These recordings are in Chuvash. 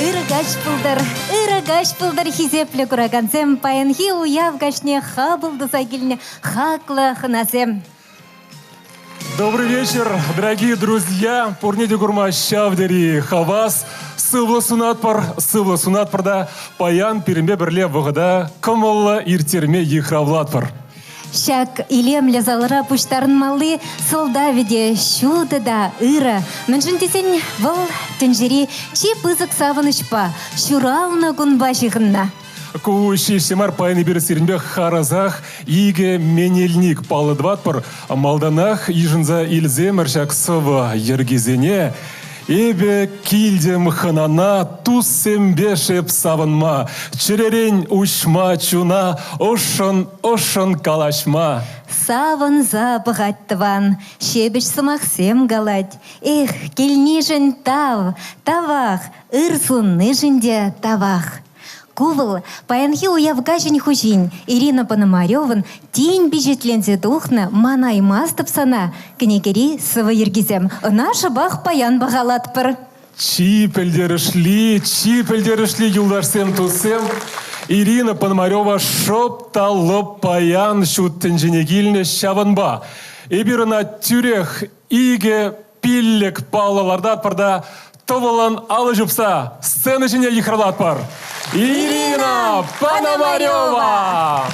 Ырӑ каҫ пултӑр, ырӑ каҫ пултӑр, хисеплӗ куракансем, паянхи уяв каҫне хапӑл туса килнӗ хаклӑ хӑнасем. Добрый вечер, дорогие друзья. Пурне те курма ҫав тери хавас. Сывлӑ сунатпӑр, сывлӑ сунатпӑр та паян пирӗнпе пӗрле вӑхӑта кӑмӑллӑ ирттерме йыхравлатпӑр. Ҫак илемлӗ залра пуҫтарӑнмалли сӑлтавӗ те ҫутӑ та ырӑ. Мӗншӗн тесен вӑл тӗнчери чи пысӑк савӑнӑҫпа, ҫуралнӑ кунпа ҫыхӑннӑ. Ку ҫеҫ мар, паян эпир сирӗнпе харӑсах икӗ менелник паллӑ тӑватпӑр. Малтанах йышӑнса илсемӗр ҫак сӑвӑ йӗркисене. Эпӗ килтӗм хӑнана туссемпе шеп савӑнма, чӗререн уҫма чуна, ӑшшӑн-ӑшшӑн калаҫма. Савӑнса пӑхать тӑван, ҫепӗҫ сӑмахсем калать. Эх, килнишӗн тав, тавах, ыр суннишӗн те тавах. Ку вӑл паянхи уяв каҫӗн хуҫин Ирина Пономаревӑн тин пичетленсе тухнӑ «Манаймастӑп сана» кӗнекери сӑвӑ йӗркисем. Ӑна шӑпах паян пахалатпӑр. Чи пӗлтерӗшли, чи пӗлтерӗшли юлташсем, туссем, Ирина Пономарева шӑп та лӑп паян ҫут тӗнчене килнӗ ҫавӑнпа. Эпир ӑна тӳрех икӗ пиллӗк паллӑ лартатпӑр та тӑвӑлӑн алӑ ҫупса сцена ҫине йыхравлатпӑр. Ирина Пономарева!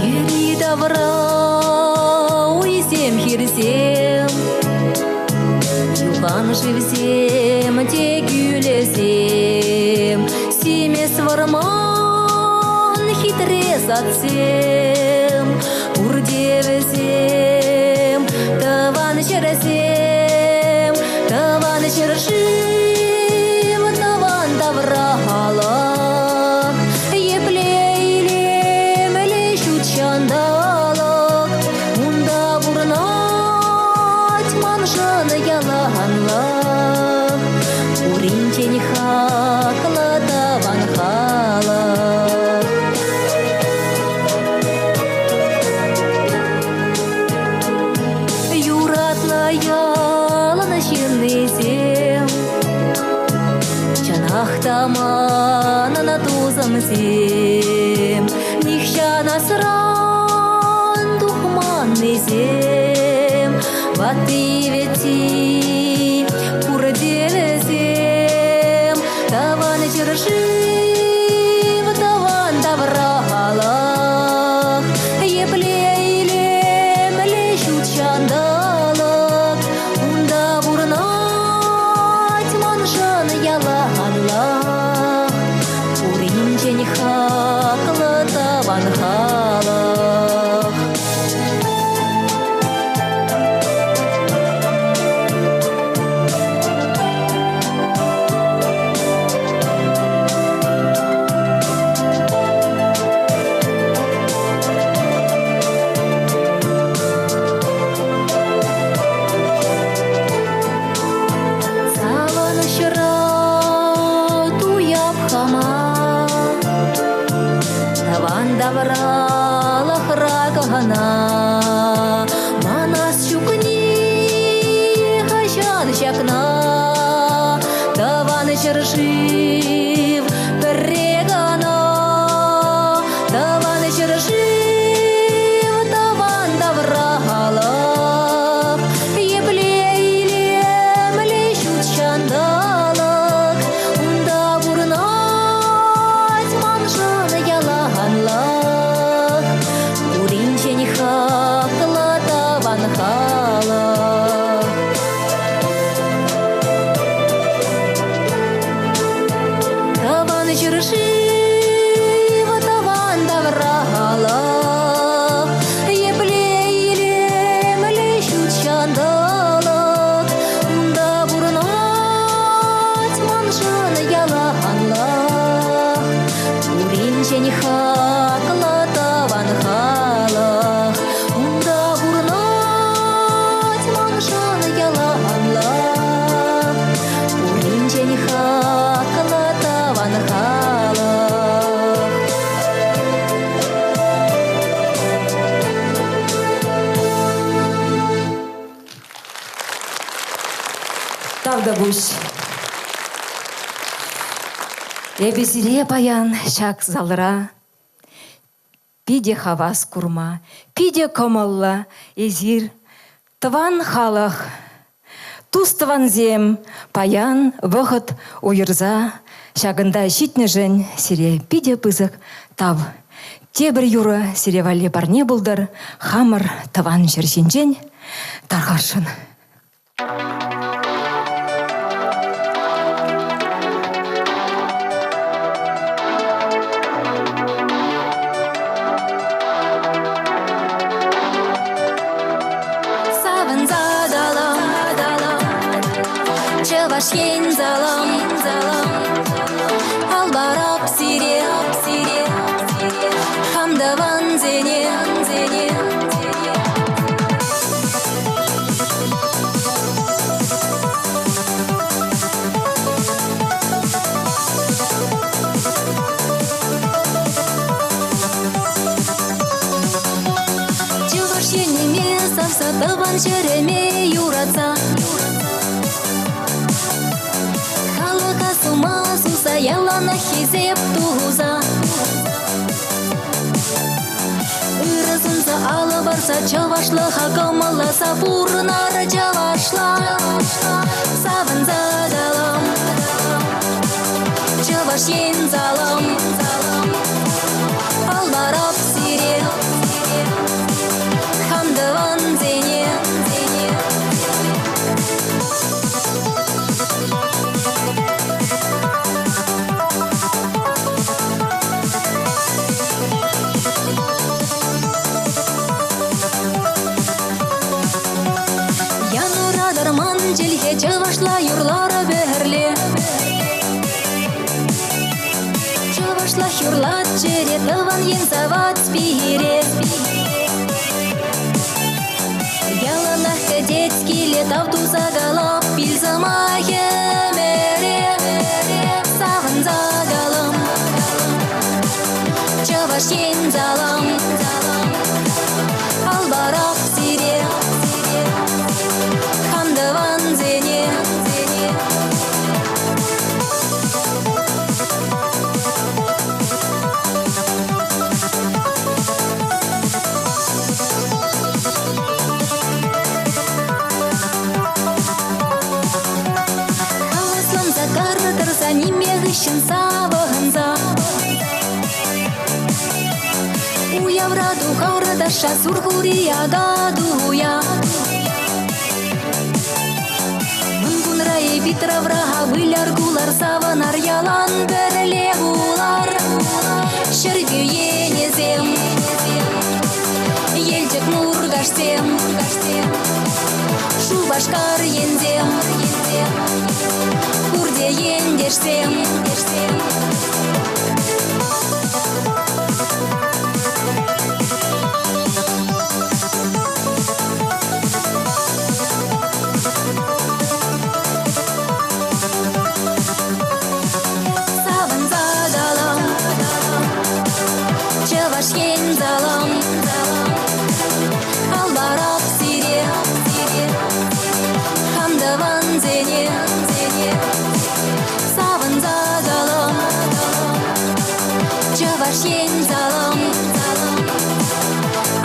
Йӗри-тавра уйсем, хирсем, юхан шывсем те кӳлӗсем, симӗс вӑрман, хитре садсем, пурте вӗсем тӑван ҫӗрсем, тӑван ҫӗршыв, тӑван тавралӑх. Епле илемлӗ ҫут ҫанталӑк, унта пурӑнать маншӑн яланлӑх. Пуринчен хаклӑ тӑван халӑх. Юратнӑ ялӑн ҫыннисем, чӑнах та манӑн тусӑмсем, нихҫан асран тухманнисем, ватти-вӗтти пурте вӗсем, тӑван ҫӗршыв, тӑван тавралӑх, епле илемлӗ ҫут ҫанталӑк, унта пурӑнать маншӑн яланлӑх, пуринчен хаклӑ тӑван халӑх. Савӑнӑҫра туяп хама, тӑван тавралӑхра кӑна. Манас ҫук нихӑҫан ҫакна, тӑван ҫӗршыв пӗрре кӑна. Тӑван ҫӗршыв, тӑван тавралӑх, епле илемлӗ ҫут ҫанталӑк, унта пурӑнать маншӑн яланлӑх, пуринчен хаклӑ тӑван халӑх. Тӑван ҫӗршыв, тӑван тавралӑх, епле илемлӗ ҫут ҫанталӑк, унта пурӑнать маншӑн яланлӑх, пуринчен хаклӑ тӑван халӑх, унта пурӑнать маншӑн яланлӑх, пуринчен хаклӑ тӑван халӑх. Тавтапуҫ. Эпӗ сире паян ҫак залра питӗ хавас курма, питӗ кӑмӑллӑ эсир тӑван халӑх, тус-тӑвансем паян вӑхӑт уйӑрса ҫакӑнта ҫитнӗшӗн сире питӗ пысӑк тав. Тепӗр юрӑ сире валли парне пултӑр хамӑр тӑван ҫӗр ҫинчен тархасшӑн. Савӑнса калам, Чӑваш Ен салам, Алпарап сире, хам тӑвансене. Тӑван ҫӗрӗме юратса. Халӑха сума суса яланах хисеп туса. Ырӑ сунса алӑ парса чӑвашлӑха кӑмӑлласа пурӑнар чӑвашла. Савӑнса калам. Чӑваш Ен салам. Алларап сире. Хам тӑвансене. Янӑратӑр ман чӗлхе чӑвашла юрларӑ пӗрле. Чӑвашлах юрлать чӗре, тӑван ен савать пире. Яланах кӗтет киле тав туса калап пил сӑмахӗ ӗмӗре. Савӑнса калам. Чӑваш Ен салам. Алпарах сире. Хам тӑвансене. Хавасланса кар тӑрса ниме хыҫҫӑн савӑнса. Уявра тухар ташша Сурхури Акатуя. Мӑнкунра эпир травра выляр, кулар, савӑнар, ялан пӗрле пулар. Ҫӗрпӳ енӗсем, Елчӗк Муркашсем, Шупашкар енсем, пурте ентешсем. Савӑнса калам, Чӑваш Ен салам. Алпарап сире, хам тӑвансене. Савӑнса калам, Чӑваш Ен салам.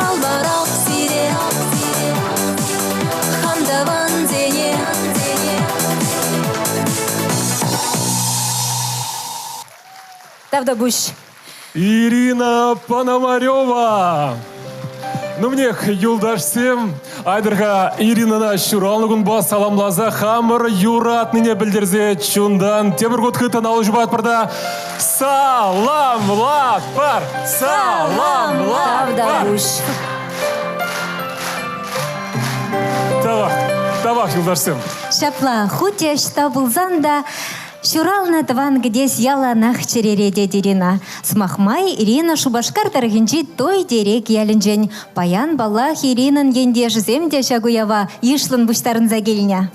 Алпарап сире, хам тӑвансене. Тавтапуҫ. Ирина Пономарева! Ну мнех, юлташсем, айтӑр-ха Иринӑна ҫуралнӑ кунпа саламласа хамӑр юратнине пӗлтерсе чунтан тепӗр хут хыттӑн алӑ ҫупатпӑр та саламлатпӑр! Саламлатпӑр! Тавтапуҫ. Тавах, тавах, юлташсем. Ҫапла, хуть ӑҫта пулсан та ҫуралнӑ тӑван кӗтес яланах чӗрере, тет Ирина. Сӑмах май, Ирина Шупашкар тӑрӑхӗнчи Тойтерек ялӗнчен. Паян, паллах, Иринӑн ентешӗсем те ҫак уява йышлӑн пуҫтарӑнса килнӗ.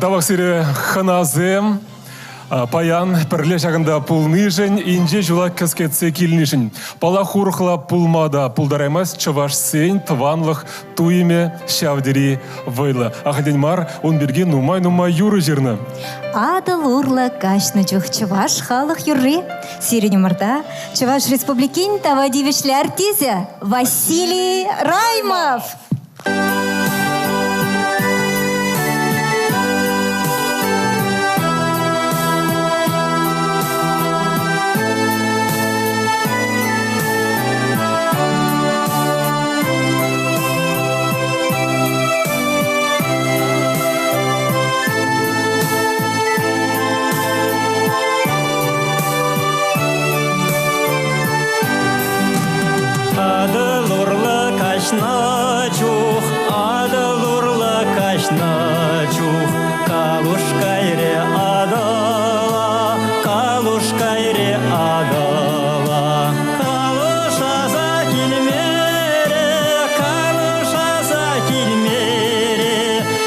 Тавах сире, хӑнасем. Паян пӗрле ҫакӑнта пулнишӗн, инҫе ҫула кӗскетсе килнишӗн. Паллах, урӑхла пулма та пултараймасть чӑвашсен тӑванлӑх туйӑмӗ ҫав тери вӑйлӑ. Ахальтен мар ун пирки нумай-нумай юрӑ ҫырнӑ. Атӑл урлӑ каҫнӑ чух чӑваш халӑх юрри. Сирӗн умӑрта Чӑваш Республикин тава тивӗҫлӗ артисчӗ Василий Раймов. Атӑл урлӑ каҫнӑ чух, Атӑл урлӑ каҫнӑ чух, Калуш кайрӗ Атӑла, Калуш кайрӗ Атӑла. Калуш аса килмерӗ, Калуш аса килмерӗ,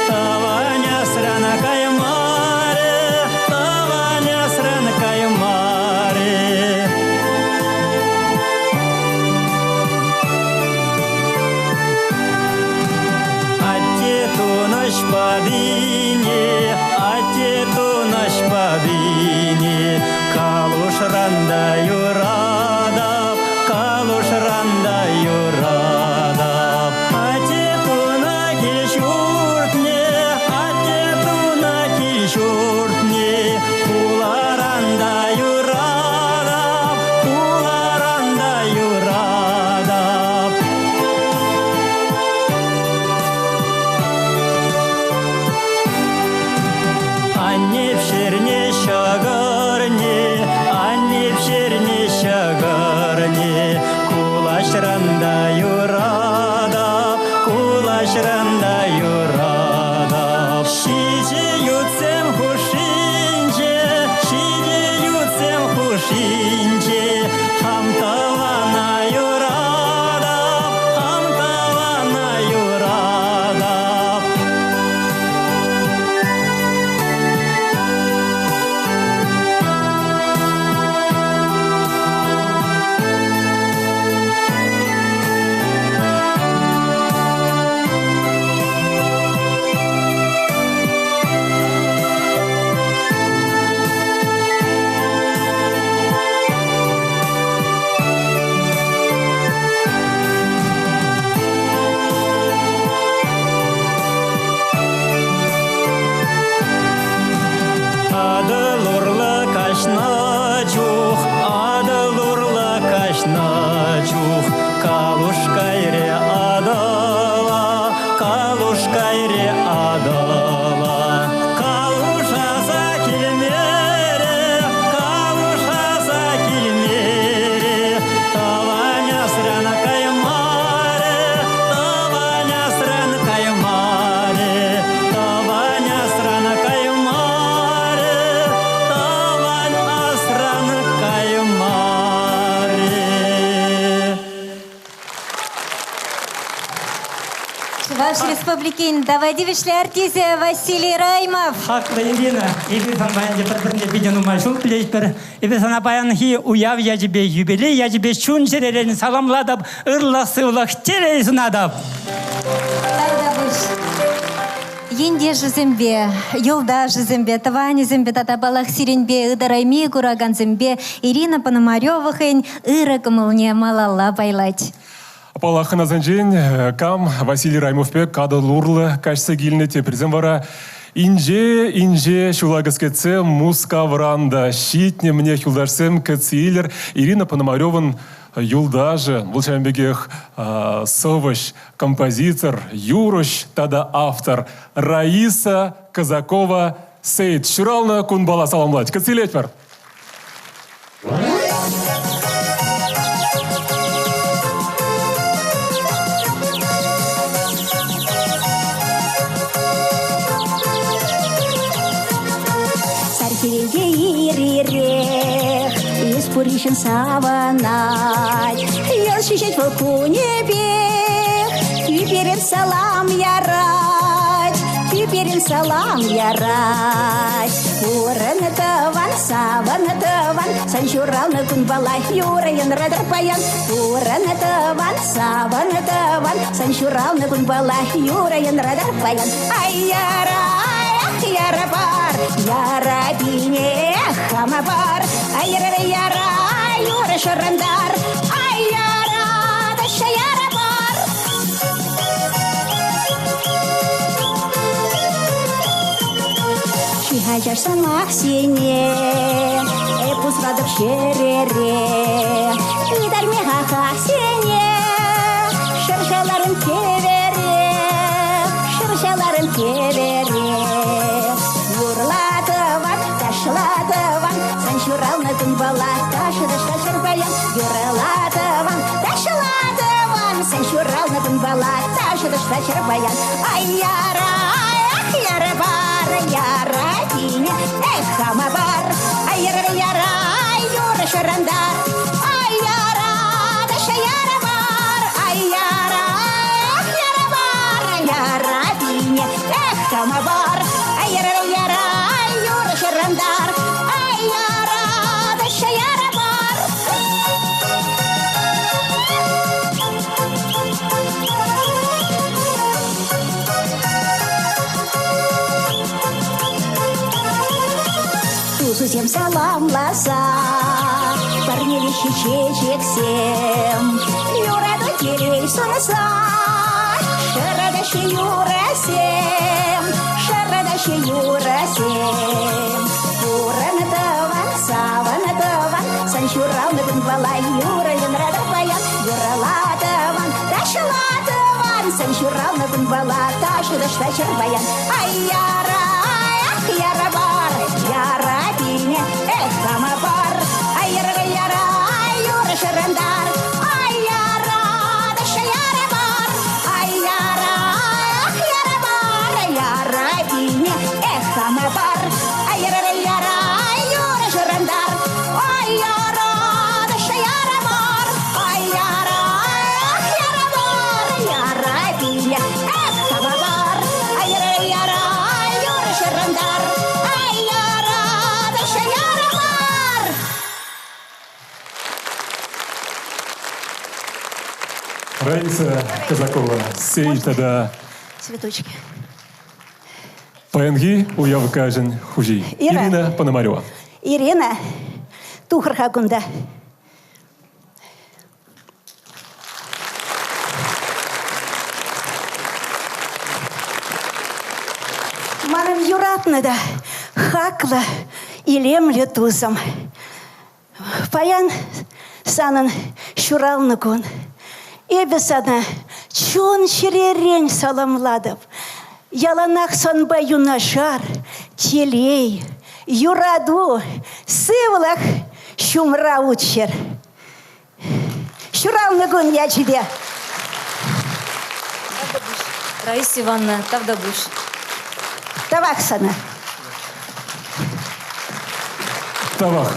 Тӑван асран каймарӗ, Тӑван асран каймарӗ. ҫпатине, атте тунӑ ҫпатине, калушран та юратап, калушран та юратап. Атте тунӑ кил-ҫуртне, атте тунӑ кил-ҫуртне, хуларан та юратап, хуларан та юратап. Анне пӗҫернӗ ҫӑкӑрне, анне пӗҫернӗ ҫӑкӑрне, кулаҫран та юратап, кулаҫран та юратап. Ҫичӗ ютсем хушшинче, ҫичӗ ютсем хушшинче, хам тӑвана юратап, хам тӑвана юратап. Атӑл урлӑ каҫнӑ чух, Атӑл урлӑ каҫнӑ чух, калуш кайрӗ Атӑла, калуш кайрӗ Атӑла. Калуш аса килмерӗ, калуш аса килмерӗ, тӑван асран каймарӗ, тӑван асран каймарӗ, тӑван асран каймарӗ, тӑван асран каймарӗ. Чӑваш Республикин тава тивӗҫлӗ артисчӗ Василий Раймов. Хаклӑ Ирина, эпир санпа ӗнтӗ пӗр-пӗрне питӗ нумай ҫул пӗлетпӗр. Эпир сана паянхи уяв ячӗпе, юбилей ячӗпе чун-чӗререн саламлатӑп, ырлӑх-сывлӑх, телей сунатӑп. Тавтапуҫ. Ентешӗсемпе, юлташӗсемпе, тӑванӗсемпе тата паллах сирӗнпе ытарайми куракансемпе Ирина Пономарева хӑйӗн ырӑ кӑмӑлне малалла пайлать. Паллах, хӑнасенчен кам Василий Раймов пек Атӑл урлӑ каҫса килнӗ, теприсем вара инҫе-инҫе ҫула кӗскетсе Мускавран та ҫитнӗ мӗнех юлташсем кӗтсе илӗр. Ирина Пономаревӑн юлташӗ, вӑл ҫавӑн пекех сӑвӑҫ, композитор, юрӑҫ тата автор Раиса Казакова Сейт ҫуралнӑ кунпала саламлать. Кӗтсе илетпӗр! Сар хӗвелте ир-ирех эс пурришӗн савӑнать. Йӑл ҫиҫет вӑл кунӗпех, тӳперен салам ярать, тӳперен салам ярать. Пурӑн тӑван, савӑн тӑван, сан ҫуралнӑ кунпала юрӑ янратӑр паян. Пурӑн тӑван, савӑн тӑван, сан ҫуралнӑ кунпала юрӑ янратӑр паян. Ай, яра, ах, яра пар, яра пине хама пар. Ай, яра, яра, юрӑ шӑрантар. Ай, яра, ташша яра пар. Чи сӑмахсене эп усратӑп чӗрере. Ытарми хахахсене шӑрҫаларӑм кӗвере, шӑрҫаларӑм кӗвере. Юрла тӑван, ташла тӑван, сан ҫуралнӑ кунпала ташӑ ташлашӑр паян. Юрла тӑван, ташла тӑван, сан ҫуралнӑ кунпала ташӑ ташлашӑр паян. Ай, яра, ах, яра пар, яра кине, эх, хама пар. Ай, яра, яра, юрӑ шӑрантар. Ай, яра, таша яра пар. Ай, яра, эх, яра пар, яра кине, эх, хама пар. Ай, яра, яра, юрӑ шӑрантар. Ай, яра, таша яра пар. Саламласа парнелеҫҫӗ чечексем. Юрату телей сунса шӑратаҫҫӗ юрӑсем, шӑратаҫҫӗ юрӑсем. Пурӑн тӑван, савӑн тӑван, сан ҫуралнӑ кунпала юрӑ янратӑр паян. Юрла тӑван, ташла тӑван, сан ҫуралнӑ кунпала ташӑ ташла ҫӗр паян. Ай, яра, ах, яра бар, яра пине, эх, кама пар. Ай, яра, яра, юрӑ шӑрантар. Ай, яра, таша яра бар. Ай, яра, ах, яра бар, яра пине, эх, кама пар. Ай, яра, яра, юрӑ шӑрантар. Ай, яра, таша яра бар. Ай, яра, ах, яра бар, яра пине, эх, кама пар. Ай, яра, яра, юрӑ шӑрантар. Ай, яра, таша яра бар. Раиса Казакова, сей тата Цветочки. Паянхи уяв каҫӗн хуҫи Ира. Ирина Пономарева. Ирина, тухӑр-ха кунта. Манӑн юратнӑ та хаклӑ, илемлӗ тусӑм. Паян санӑн ҫуралнӑ кун. Эпӗ сана чун-чӗререн саламлатӑп. Яланах санпа юнашар телей, юрату, сывлӑх ҫумра утчӑр. Ҫуралнӑ кун ячӗпе! Раиса Ивановна, тавтапуҫ. Тавах сана. Тавах.